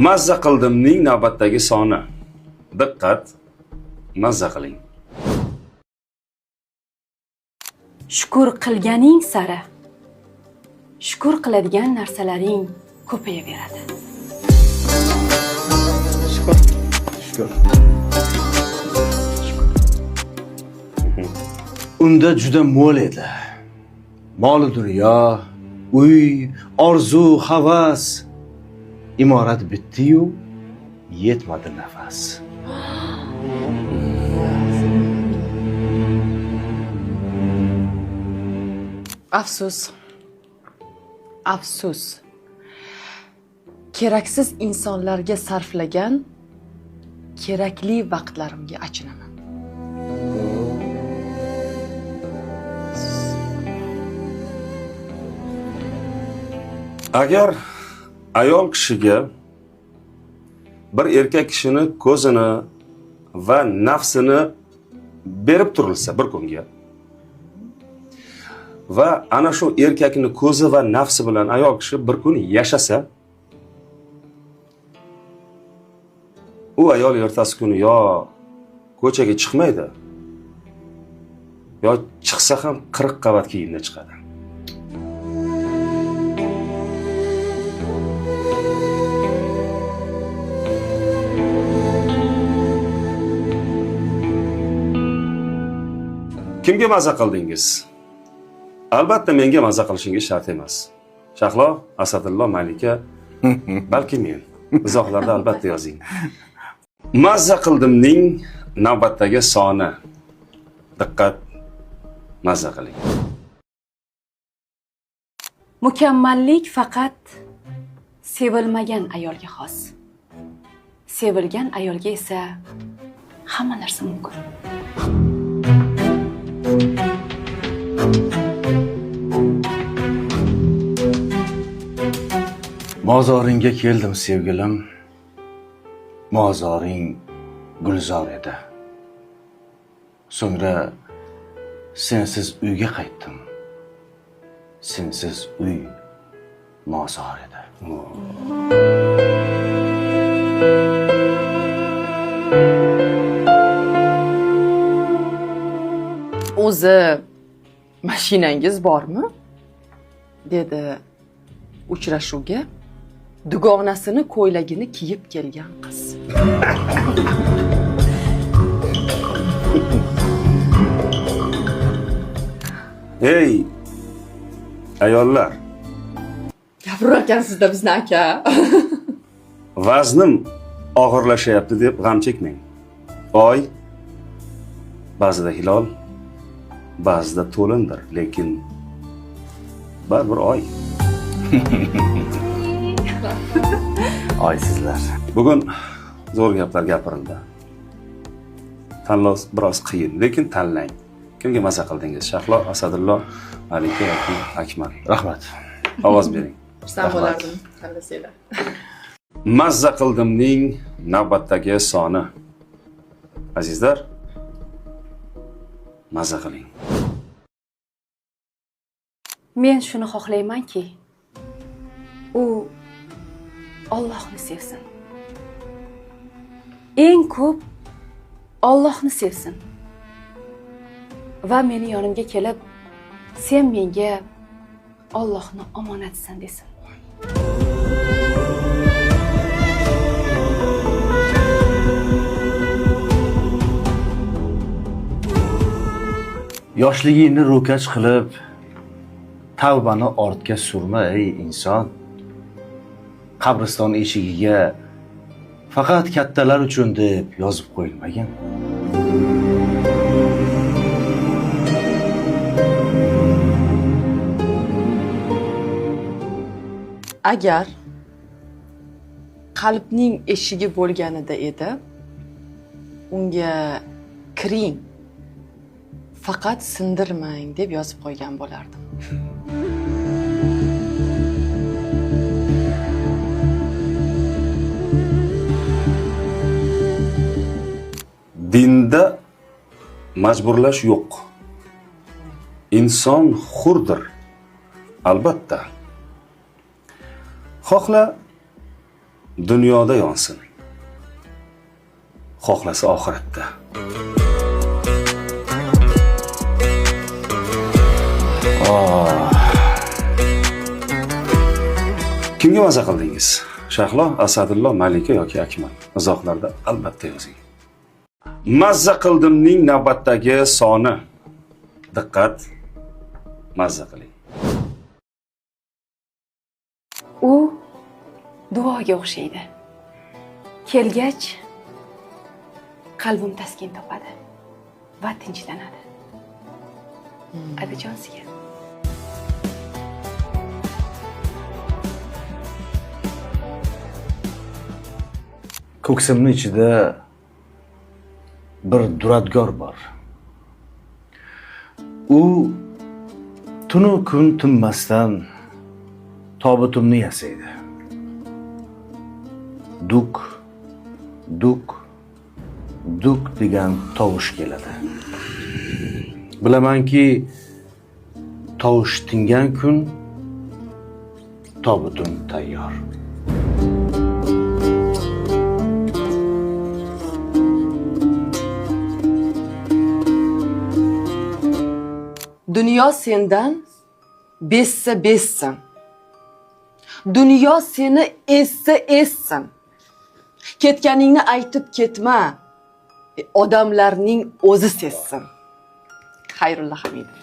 Mazza qildimning navbatdagi soni. Diqqat, mazza qiling. Shukur qilganing sari shukur qiladigan narsalaring ko'payaveradi. Shukur. Shukur. Unda juda mo'l edi. Mol dunyo, uy, orzu, havas. Imorat bitdi-yu, yetmadi nafas. Afsus. Afsus. Keraksiz insonlarga sarflagan kerakli vaqtlarimga achinaman. Agar ayol kishiga bir erkak kishini ko'zini va nafsini berib turilsa bir kunga va ana shu erkakni ko'zi va nafsi bilan ayol kishi bir kun yashasa, u ayol ertasi kuni yo ko'chaga chiqmaydi, yo chiqsa ham 40 qavat kiyimda chiqadi. Kimga maza qildingiz? Albatta menga maza qilishingiz shart emas. Shahlo, Asadillo, Malika, balki men. Izohlarda albatta yozing. Mazza qildimning navbatdagi soni. Diqqat, mazza qiling. Mukammallik faqat sevilmagan ayolga xos. Sevilgan ayolga esa hamma narsa mumkin. Mozoringga keldim sevgilim. Mozoring gulzor edi. So'ngra sensiz uyga qaytdim. Sensiz uy mozor edi. O'zi mashinangiz bormi? Dedi uchrashuvga dugonasini ko'ylagini kiyib kelgan qiz. Ey ayollar, Gapirar ekansizda bizni aka. Vaznim og'irlashyapti deb g'am chekmang. Oy ba'zida hilol, ba'zida to'lindir, lekin baribir oy. Oysizlar. Bugun zo'r gaplar gapirildi. Tanlov biroz qiyin, lekin tanlang. Kimga maza qildingiz? Shahlo, Asadillo, Malika yoki Akmal? Rahmat. Ovoz bering. Xursand bo'lardim tanlasanglar. Mazza qildimning navbatdagi soni. Azizlar, mazza qiling. Men shuni xohlaymanki, u Allohni sevsin. Eng ko'p Allohni sevsin. Va meni yonimga kelib, sen menga Allohni omonatisan desin. Yoshligingni ro'kach qilib, tavbani ortga surma ey inson. Qabriston eshigiga faqat kattalar uchun deb yozib qo'yilmagan. Agar qalbning eshigi bo'lganida edi, unga kiring, faqat sindirmang deb yozib qo'ygan bo'lardim. Dinda majburlash yo'q. Inson hurdir. Albatta. Xohla dunyoda yonsin, xohlasa oxiratda. Kimga maza qildingiz? Shahlo, Asadullo, Malika yoki Akmal? Izohlarda albatta yozing. Mazza qildimning navbatdagi soni. Diqqat, mazza qiling. U duoga o'xshaydi. Kelgach qalbim taskin topadi va tinchlanadi. Adajon sizga. Ko'ksimning ichida bir duradgor bor. U tunu kun tinmasdan tobutimni yasaydi. Duk, duk, duk degan tovush keladi. Bilamanki, tovush tingan kun tobutim tayyor. Dunyo sendan bezsa bezsin. Dunyo seni essa essin. Ketganingni aytib ketma. Odamlarning o'zi sezsin. Xayrulla Hamidov.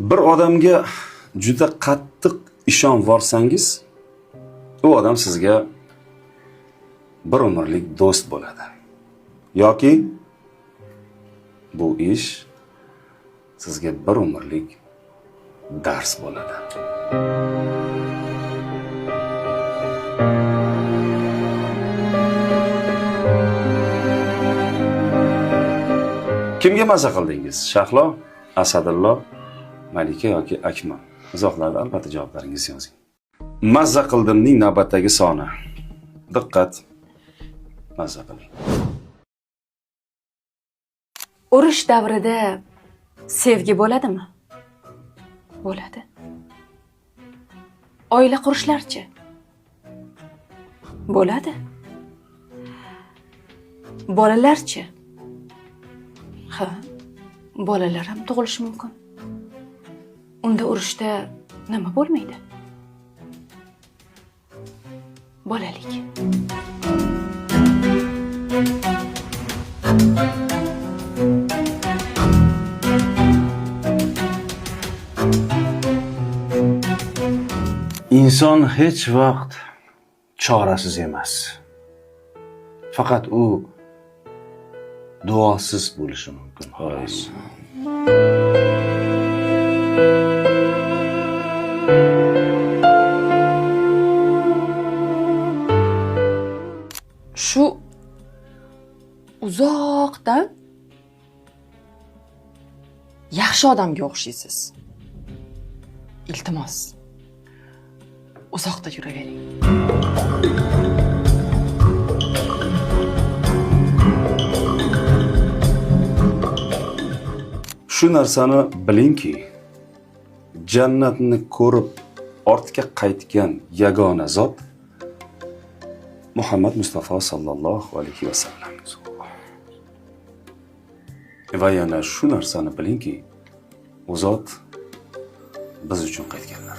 Bir odamga juda qattiq ishonvorsangiz, u odam sizga bir umrlik do'st bo'ladi. Yoki bu ish sizga bir umrlik dars bo'ladi. Kimga maza qildingiz? Shahlo, Asadullo, Malika yoki Akmal? Izohlarda albatta javoblaringizni yozing. Mazza qildimning navbatdagi soni. Diqqat, mazza qiling. Urush davrida sevgi bo'ladimi? Bo'ladi. Oila qurishlarchi? Bo'ladi. Bolalarchi? Ha, bolalar ham tug'ilishi mumkin. Unda urushda nima bo'lmaydi? Bolalik. Inson hech vaqt chorasiz emas. Faqat u duosiz bo'lishi mumkin, xolos. Shu uzoqdan yaxshi odamga o'xshaysiz. Iltimos, uzoqda yuravering. Shu narsani bilingki, jannatni ko'rib ortga qaytgan yagona zot Muhammad Mustafa sallallohu alayhi vasallam. Va yana shu narsani bilingki, u zot biz uchun qaytganlar.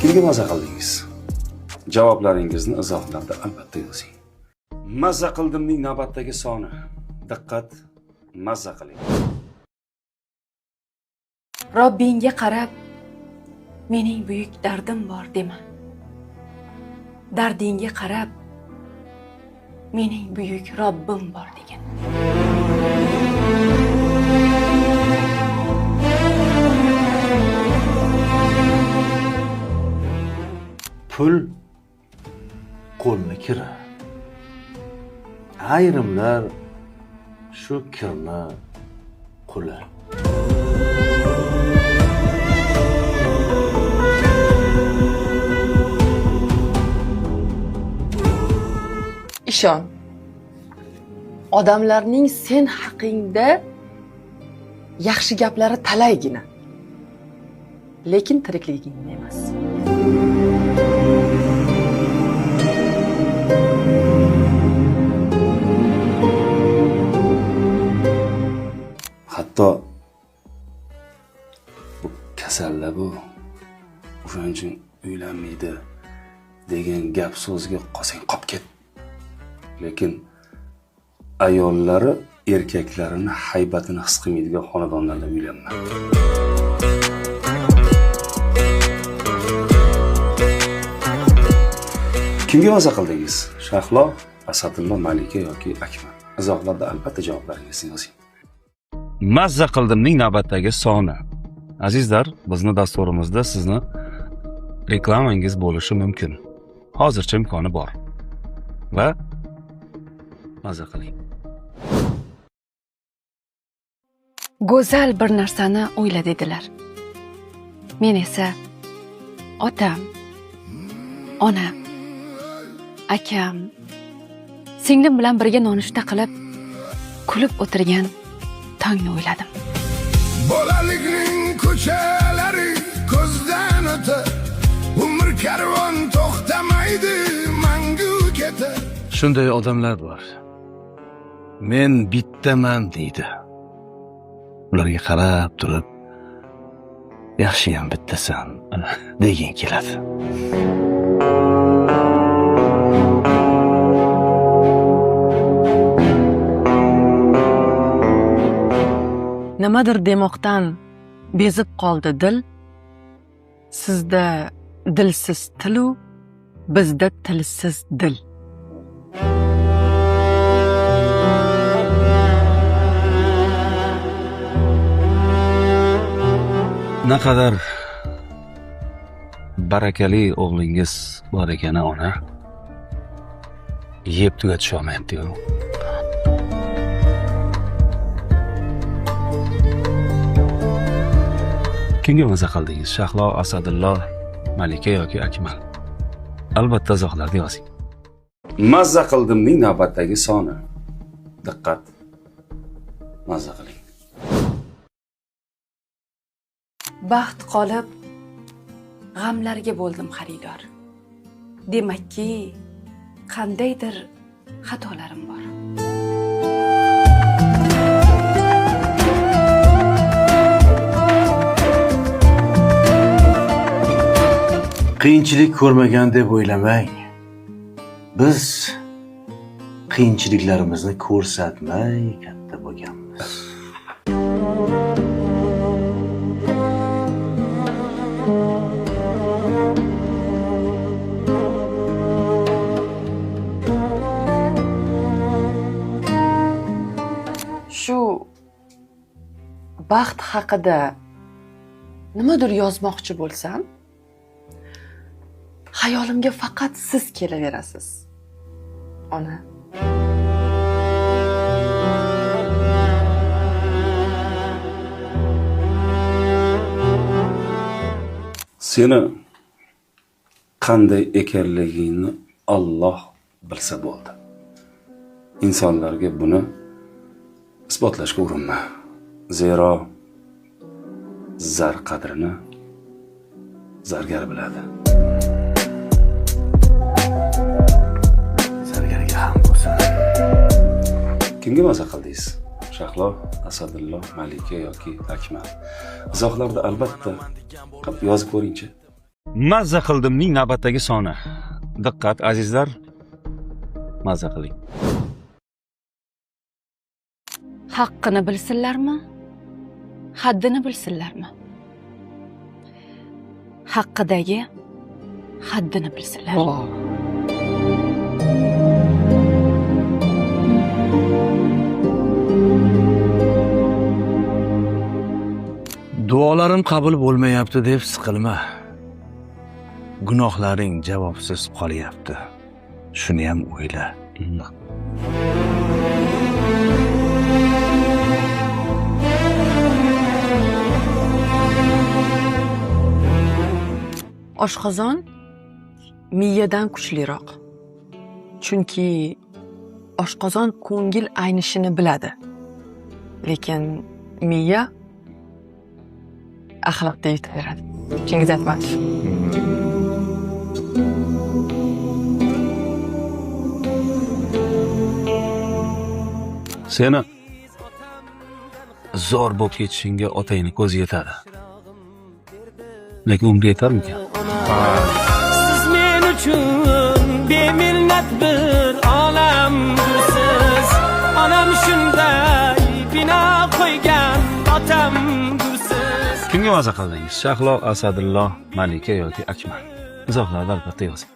Kimga maza qildingiz? Javoblaringizni izohlarda albatta yozing. Mazza qildimning navbatdagi soni. Diqqat, mazza qiling. Robbingga qarab mening buyuk dardim bor dema. Dardingga qarab mening buyuk Robbim bor degin. Pul qo'lni kiri. Ayrimlar shu kirni quli. Ishon. Odamlarning sen haqingda yaxshi gaplari talaygina. Lekin tirikligingni emas. Hatto bu kasallar bu o'shaning uchun uylanmaydi degan gap so'zga qolsang qolib ket. Lekin ayollari erkaklarini haybatini his qilmaydigan xonadonlarda uylanma. Kimga maza qildingiz? Shahlo, Asadullo, Malika yoki Akmal? Izohlarda albatta javoblaringizni yozing. Mazza qildimning navbatdagi soni. Azizlar, bizni dasturimizda sizni reklamangiz bo'lishi mumkin. Hozircha imkoni bor. Va mazza qiling. Go'zal bir narsani o'yla dedilar. Men esa otam, onam, akam, singlim bilan birga nonushta qilib, kulib o'tirgan tongni o'yladim. Bolalikning ko'chalari ko'zdan o'tar, umr karvon to'xtamaydi, mangu ketar. Shunday odamlar bor. Men bittaman deydi. Ularga qarab turib, yaxshiyam bittasan degin keladi. Nimadir demoqdan bezib qoldi dil. Sizda dilsiz tilu, bizda tilsiz dil. Naqadar barakali o'g'lingiz bor ekani ona. Yeb tugatisha olmayapti-yu. Kimga maza qildingiz? Shahlo, Asadullo, Malika yoki Akmal? Albatta izohlarda yozing. Mazza qildimning navbatdagi soni. Diqqat. Mazza qiling. Baxt qolib g'amlarga bo'ldim xaridor. Demakki, qandaydir xatolarim bor. Qiyinchilik ko'rmagan deb o'ylamang. Biz qiyinchiliklarimizni ko'rsatmay katta bo'lganmiz. Shu baxt haqida nimadir yozmoqchi bo'lsam, xayolimga faqat siz kelaverasiz, ona. Seni qanday ekanligingni Alloh bilsa bo'ldi. Insonlarga buni isbotlashga urinma. Zero zar qadrini zargar biladi. Zargarga ham bo'lsin. Kimga maza qildingiz? Shahlo, Asadullo, Malika yoki Akmal? Izohlarda albatta yozib ko'ringchi. Mazza qildimning navbatdagi soni. Diqqat azizlar, mazza qiling. Haqqini bilsinlarmi? Haddini bilsinlarmi? Haqqidagi haddini bilsinlar. Duolarim qabul bo'lmayapti deb siqilma. Gunohlaring javobsiz qolyapti. Shuni ham o'yla. Oshqozon miyadan kuchliroq. Chunki Oshqozon ko'ngil aynishini biladi. Lekin miya axlatda yutaveradi. Chingiz Aytmatov. Seni zo'r bo'lib ketishingga otangni ko'zi yetadi. Lekin unga yetarmikan? Siz men uchun beminnat bir olamdirsiz. Onam shunday bino qo'ygan otamdirsiz. Kimga maza qildingiz? Shahlo, Asadillo, Malika yoki Akmal? Izohlarda albatta yozing.